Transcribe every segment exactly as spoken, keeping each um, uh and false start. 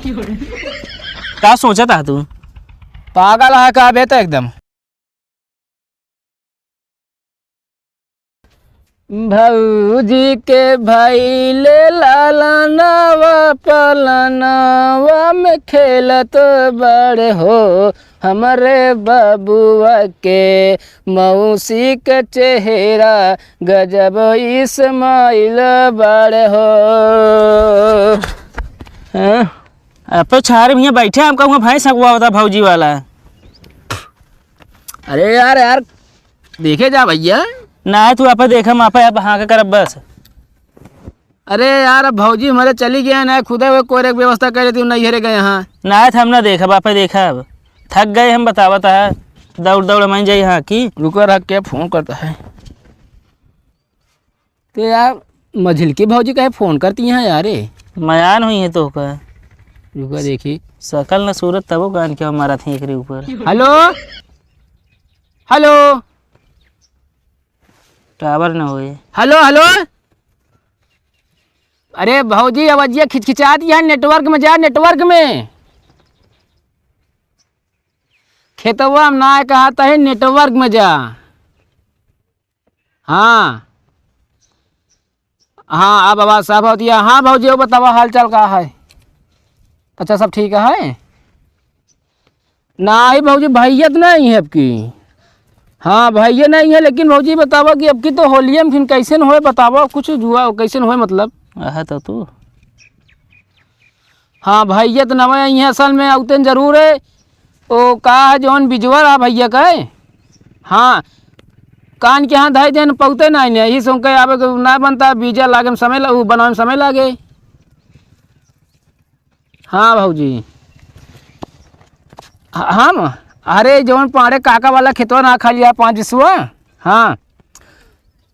का सोचत ह तू? पागल ह का बे त एकदम? भौजी के भइले लालनवा पलनवा में खेलत बाड़े हो, हमरे बबुआ के मौसी के चेहरा गजब इस्माइल बाड़े हो। हाँ? अब तो छाहरे में हियाँ बैठे, हमका हुआँ भैंस हकवावता भौजी वाला। अरे यार, यार, देखे जा भइया। ना, तू आपे देखा, हम आपे, आप हाँ के करब बस। अरे यार, अब भौजी हमरे चली गए ना, खुदे वो कोरे के व्यवस्था कर लेती हूँ, नैहरे गए हाँ। ना, हम ना देखब, आपे देखब। थक गए हम, बतावत है, दौड़ दौड़ हम जाई हाँ की। रुको, रख के फोन करता है। तो यार, मझिलकी भौजी काहे फोन करती हैं यार, ए? मयान हुई है तो का? रुका देखी। सकल न सूरत तबो कान के मारत हैं एकरे ऊपर। हेलो? हेलो? टावर न होए। हेलो, हेलो? अरे भौजी, आवाजिया खिचखिचाती है, network में जा, network में। खेतवा में ना कहा तही, network में जा। हाँ। हाँ, अब आवाज साफ होती है। हाँ भौजी, वो बतावा हाल चाल का है? अच्छा, सब ठीक है? नाही भौजी, भैया तो नहीं है अबकी। हाँ, भैया नहीं है, लेकिन भौजी बतावा कि अबकी तो होलिये में फिर कैसन होए, बतावा कुछ जुआ कैसन होए मतलब? अहा तो तू। हाँ, भैया तो नवे आई हैं असल में, अउतेन जरूर है। ओ, का है जौन बिजवा रहा भैया का है? हाँ, कान के यहाँ धई देन पौते नहीं ने, यही सुन के आवे के ना बनता, बीजा लागे में समय ला-, उ बनावे में समय लागे। हाँ भौजी। ह-, हम? अरे जौन पाड़े काका वाला खेतवा ना खा लिया पाँच बिसवा? हाँ।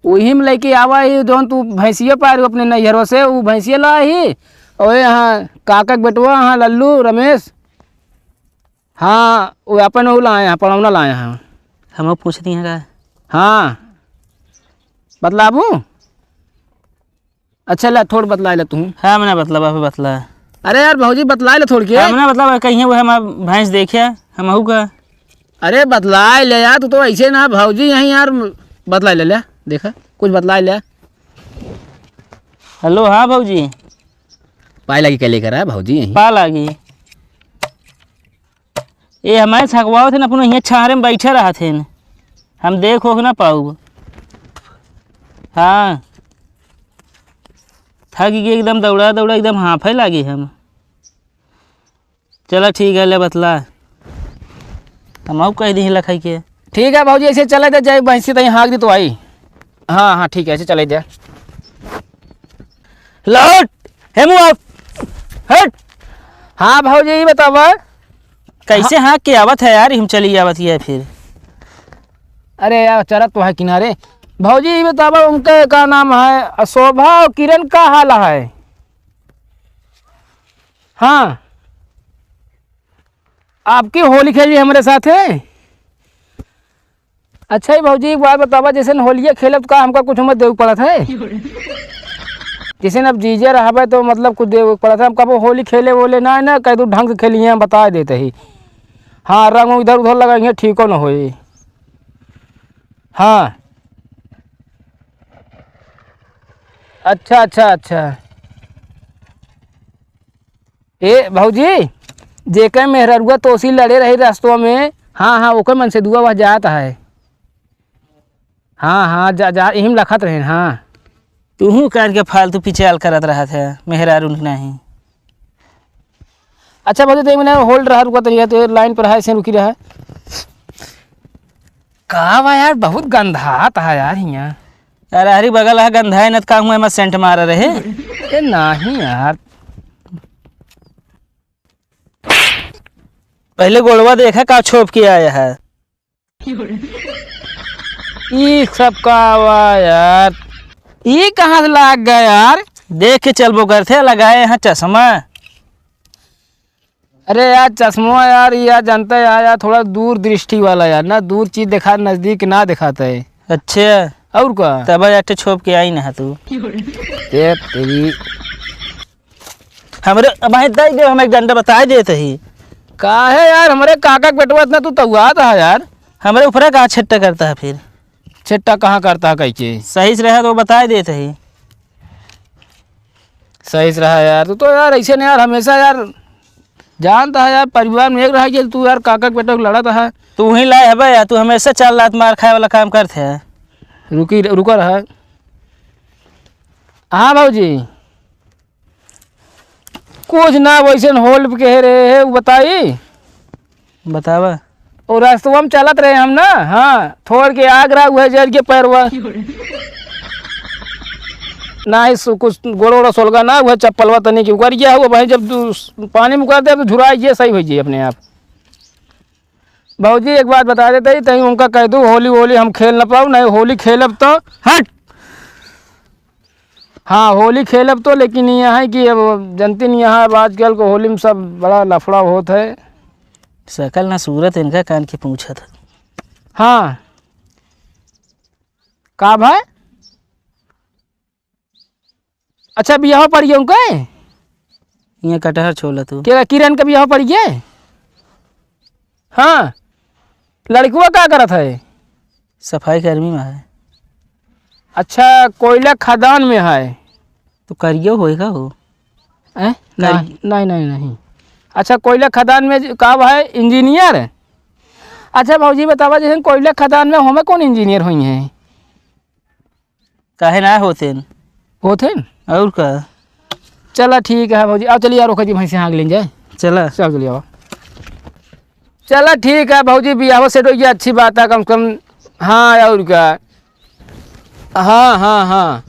वही में लेके आवा ही जौन तू भैंसिया पारू अपने नैहरों से, उ भैंसिया ला ही। और यहाँ काका के बेटवा, हाँ लल्लू, रमेश। हाँ, वो अपन वो लाए हैं, पड़ौना लाए हैं। हम पूछ दिए हैं का? हाँ। बतलाबू? अच्छा, ला, थोड़ बतलाए ला तू। हाँ, मने बतला, बापे बतला। अरे यार, भौजी बतलाए ला थोड़ के। हाँ, मने बतला, कहीं वो हमार भैंस देखे, हम हऊ का। अरे बतलाए ले यार, तू तो ऐसे ना, भौजी यहीं यार, बतलाए ले, ले, देखा, कुछ बतलाए ले। हेलो, हाँ भौजी। पाए लागी के लेकर आ, भौजी यहीं। पा लागी। ए, हमारे छकवावत है ना, अपनो हियाँ छाहरे में बैठे रहत हैं। हम देख ओख ना पाउब। हाँ। थक गए एकदम, दौड़ा दौड़ा एकदम हाँफे लागे हम। चला ठीक है, ले बतला। हम आउ कह दी लखाई के। ठीक है भौजी, ऐसे चले दे, जाए भैंसी तहीं हाँक दी तो आई। हाँ, हाँ, ठीक है, ऐसे चले दे। लौट, हे मुआ, हट। हाँ भौजी, ई बतावा। कैसे हाँ। हाँक के आवत है यार, हम चली आवत है फिर। अरे यार, चरत तो है किनारे। भौजी, ई बतावा, उनका का नाम है? शोभा और किरण का हाल है? हाँ। आपकी होली खेली हमरे साथ है? अच्छा ही भौजी, एक बात बतावा, जैसे होलिया खेलब तो का हमका कुछ मत देवे के पड़त है? जैसे अब जीजा रहबे तो मतलब कुछ देवे के पड़त है। हम कबो होली खेले वोले ना, ना कह दू ढंग से खेलिए, हम बता देते ही। हाँ, रंग इधर उधर लगाएंगे, ठीको न होई। हाँ। अच्छा, अच्छा, अच्छा। ए भौजी, जेकर मेहररुआ तोसी लड़े रही रस्तवा में, हाँ, हाँ, ओकर मन से दुआ वह जात है। हाँ, हाँ, जा, जा, इहिम लखत रहेन, हाँ। तूहू कान के फालतू पिचाल करत रहत है, मेहरारू नहीं। अच्छा भौजी, तो एक मिनट hold रहा, रुका तनिया, तो line पर है, से रुकी रहा। का बा यार, बहुत गंधात है यार हियाँ। अरे हरी बगल है, गंधाए न त का हुआ, मैं scent मार रहे। ए नाही यार। पहले गोड़वा देखा का छोप के आया है। ई सब का बा यार? ई कहाँ से लाग गया यार? देख के चलबो करथे, लगाए हैं चश्मा। अरे यार, चश्मा यार, ये यार, जानता है यार, यार, थोड़ा दूर दृष्टि वाला यार, ना दूर चीज देखा, नजदीक ना दिखाता है। अच्छा। और का? तब यार, छोप के आई ना तू। ये तेरी। हमरे, अब भाई दे दे, हम एक डंडा बताए देत ही। काहे यार, हमरे काका के बेटवा इतना तू तउआत है यार। हमरे ऊपरा का छिट्टा करता है फिर? छिट्टा कहाँ करता है कह के? सही से रहा तो बताए देत ही। सही से रहा यार, तू तो यार ऐसे नहीं यार, हमेशा यार जानता है यार, परिवार में एक रहा कि तू यार काका के बेटा को लड़त है। तू ही लाए हबे यार, तू हमेशा चार लात मार खाए वाला काम करत है। रुकी, रुका रहा। हाँ भौजी, कुछ ना, वैसे होल पे कह रहे हैं, वो बताई। बतावा। और रास्तवा में चलत रहे हम ना, हाँ, थोड़ के आग रहा, वह जर के पैरवा। ना ही सु-, कुछ गोड़ वोड़ सोलगा ना, वह चप्पलवा तनी के उकर गया हुआ, वहीं जब तू पानी में उकर दे तो झुरा ये सही हो जाए अपने आप। भौजी, एक बात बता देते ही, तहीं उनका कह दू, होली, होली हम खेल न पाऊ, नहीं होली खेलब तो हट। हाँ, होली खेलब तो, लेकिन ये है कि अब जनती नहीं है, अब आजकल को होली में सब बड़ा लफड़ा होत है। शकल ना सूरत इनका कान के पूछत है। हाँ, का भाई? अच्छा, बियाह पड़ गया उनके? ये कटहर छोला तू। के किरण के बियाह पड़ गया? हाँ। लड़कुआ का करत है? सफाई कर्मी में है। अच्छा, कोयला खदान में है। तो करियो होएगा हो। हैं? करिए। नहीं, नहीं, नहीं, नहीं। अच्छा, कोयला खदान में ज-, का है, इंजीनियर? अच्छा भौजी, बतावा, जैसे कोयला खदान में हमें कौन इंजीनियर हुई हैं? काहे ना होतेन? होतेन? और का? चला ठीक है भौजी, आओ चलिए यार, ओखर जी भैंसे हाँक लें जाए। चला। चल चलिए आओ। चला ठीक है भौजी, बियाह सेट हो गया, अच्छी बात है कम से कम। हाँ और का? हाँ, हाँ, हाँ।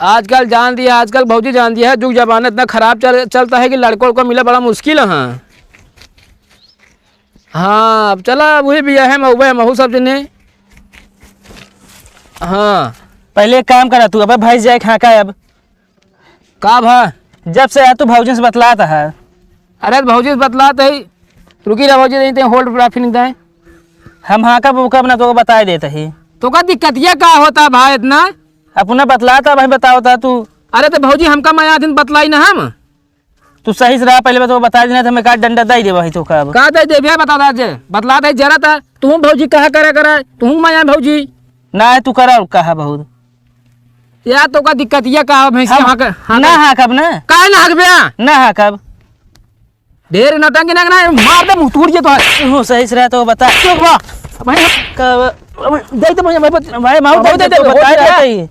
आजकल जान दिया, आजकल भौजी जान दिया है, जुग जमाना इतना खराब चल, चलता है कि लड़कों को मिला बड़ा मुश्किल है। हाँ, अब चला, अब वही बियाह है, महुबे, महू सब जने। हाँ। पहले एक काम करा तू, अबे भैंस जाए खा का अब। का भा? जब से आ तू भौजी से बतलात है। अरे तो भौजी से बतलात है, रुकी रह भौजी, नहीं ते होल्ड पर फिर नहीं। हम हाँ कब, कब ना तो बताए देते ही। तो का दिक्कत ये का होता भाई इतना? अपना बतलाता भाई, बताओ ता तू। अरे तो भौजी हमका माया दिन बतलाई ना हम। तू सही से रहा, पहले तो बता देना, तो मैं का डंडा दे देबा ही तो का अब। का दे देबे, बता दा जे, बतला दे जरा ता। तू भौजी कहा करा करा, तू माया भौजी। ना है, तू करा और कहा बहुत। या तो का दिक्कत ये का भैंस हम हाँ कर, हाँ ना कर। हाँ कब ना। काहे ना हक बे? ना हाँ कब। ढेर नौटंकी ना, ना, मार दे मुंह टूट जे तो। तू सही से रहा तो बता। चुप बा। भाई, का, दे दे भाई, भाई, भाई, माऊ भाई, दे दे, दे दे, बता हो दे।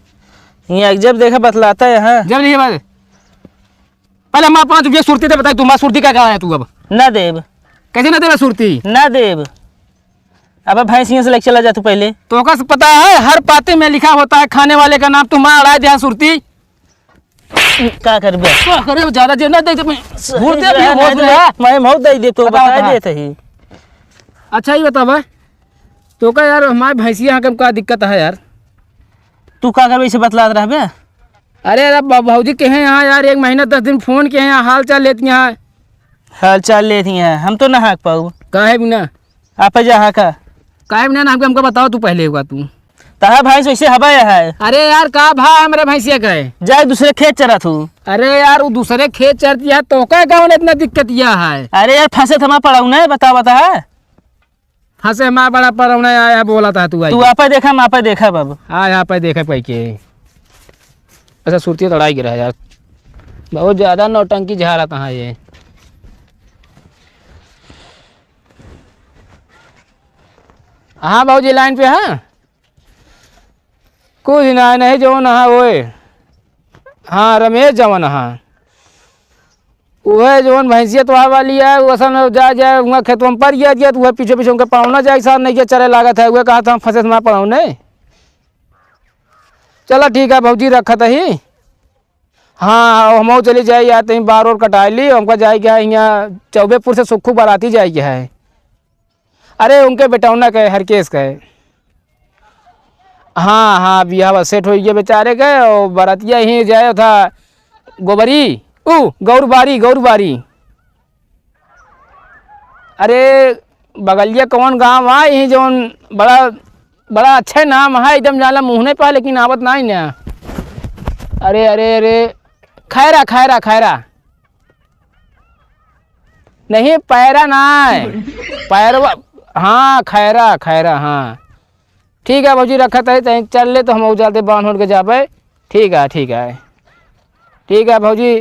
ये जब देखा बतलाता है, हाँ। जब नहीं बात। पहले हमार पाँच रुपया सुरती दे, बताई, तू हमार सुरती का, का है तू अब? ना देब। कैसे ना देबा सुरती? ना देब। अब भैंसिया से लेके चला जा तू पहले। तो ओका से पता है, हर पाते में लिखा होता है खाने वाले का नाम, तू हमार अड़ा दे सुरती। का करबे? का करे, ज्यादा जे ना दे, तो मैं सही घूर दे, से भी ना होश दे, में है। मैं मौत दे दे, तो बता, बता बता। देत ही। अच्छा, ये बतावा, तो का यार, हमार भैंसिया हाँके में का दिक्कत है यार? तू का करबे, इसे बतलात रहबे? अरे, अरे, ब-, भौजी के हैं यहाँ यार, एक महीना दस दिन फोन के हैं यहाँ, हाल चाल लेती हैं। हाल चाल लेती हैं, हम तो ना हाँक पाऊ। काहे बिना? आप जा हाँका। काहे बिना ना हाँक, हमका बताओ तू पहले एक बार तू। तहा भैंस वैसे हवा है। अरे यार, का भा हमरे भैंसिया का है? जाए दूसरे खेत चरा तू। अरे यार, वो दूसरे खेत चरती है, तो का गाँव में इतना दिक्कत यह है? अरे यार, फंसे थमा पड़ाऊ ना, बता, बता है। हंसे माँ बड़ा परौना आया है, बोला था तू आई तू के। आपे देखा, हम आपे देखा बाबू। हाँ, यहाँ पे देखा कोई के। अच्छा, सुरती तो अड़ाई गिरा है यार, बहुत ज्यादा नौटंकी झारा तहाँ ये। हाँ बाबूजी, लाइन पे हाँ। कुछ ना, नहीं जवन हाँ ओए। हाँ, रमेश जवन हाँ। उहे जवन भैंसिया तोहार वाली है, वो असल में जा, जा, वहाँ खेतवा में पड़ गया, गया, तो उहे पीछे, पीछे उनके पावना जाए, साथ नहीं के चरे लागत है, उहे कहा था, हम फंसे से ना पड़ाऊ नहीं। चला ठीक है भौजी, रखत ही। हाँ, हम चले जाए यार, तहीं बार और कटाए ली, हमका जाए के है, यहाँ चौबेपुर से सुक्खू बाराती जाए के है। अरे, उनके बेटौना के, हरकेश के। हाँ, हाँ, बियाह सेट हो गया बेचारे के, और बरतिया ही जाए था गोबरी, ऊ, गौरबारी, गौरबारी। अरे, बगलिया कौन गाँव आ, यही जौन बड़ा, बड़ा अच्छा नाम है, एकदम जाला मुँह नहीं पा, लेकिन आवत नहीं ना। अरे, अरे, अरे, खैरा, खैरा, खैरा। नहीं, पैरा ना है। पैरवा, हाँ, खैरा, खैरा, हाँ। ठीक है भौजी, रखत है, तहीं चल ले तो हम जाते बांध उठ के जाबे। ठीक है, ठीक है। ठीक है भौजी,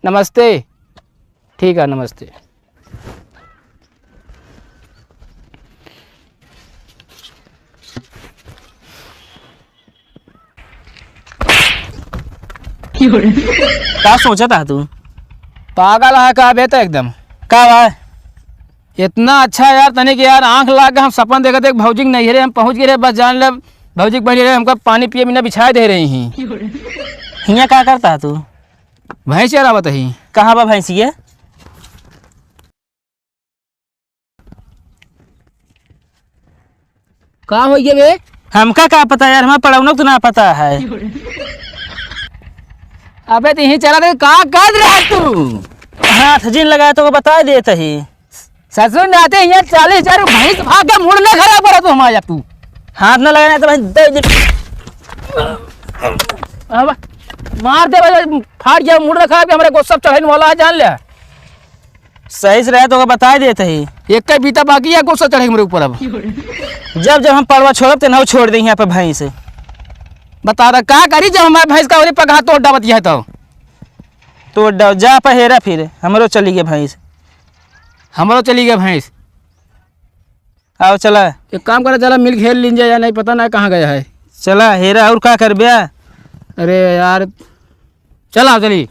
नमस्ते। ठीक है, नमस्ते। का सोचत ह तू? पागल है का बे त एकदम? का बा? इतना अच्छा यार, तनिक यार आँख लाग के हम सपन देखत एक भौजी के नैहरे हम पहुँच गए रहे, बस जान ले भौजी के बहनी रहे, हमका पानी पिए बिना बिछाए दे रही ही। हियाँ का करत ह तू? भैंस चरावत ही। कहाँ बा भैंसिया? का होइ गया बे? हमका का पता यार, हमार पड़ौनक तो ना पता है। अबे तो यहीं चला दे, का कर रहा तू? हाथ जिन लगाए तो बता देत ही। ससुर नाते यहाँ चालीस हजार भैंस भाग के मुड़ ना खराब करा तू हमारे तू। हाथ ना लगाए तो भाई दे दे। अब मार दे भाई, फाड़ गया मुड़ ना खराब, हमारे को सब चढ़ने वाला है, जान ले। सही से रहे तो ओके बताइ देत ही। एक का बीता बाकी है, गुस्सा चढ़े हमरे ऊपर अब। जब जब हम पड़वा छोड़ब, ते नाव छोड़ दे यहाँ पे भैंस। बता रहा, का करी जब हमारे भैंस का ओरी पगहा तोड़ डाबत यह तो। तोड़ डाव, जा पे हेरा फिर, हमरो चली गए भैंस। हमरो चली गए भैंस। आओ चला। एक काम करा, चला मिल घेर लीन जाए, या नहीं पता ना कहाँ गया है। चला हेरा, और का करबे? अरे यार, चला चली।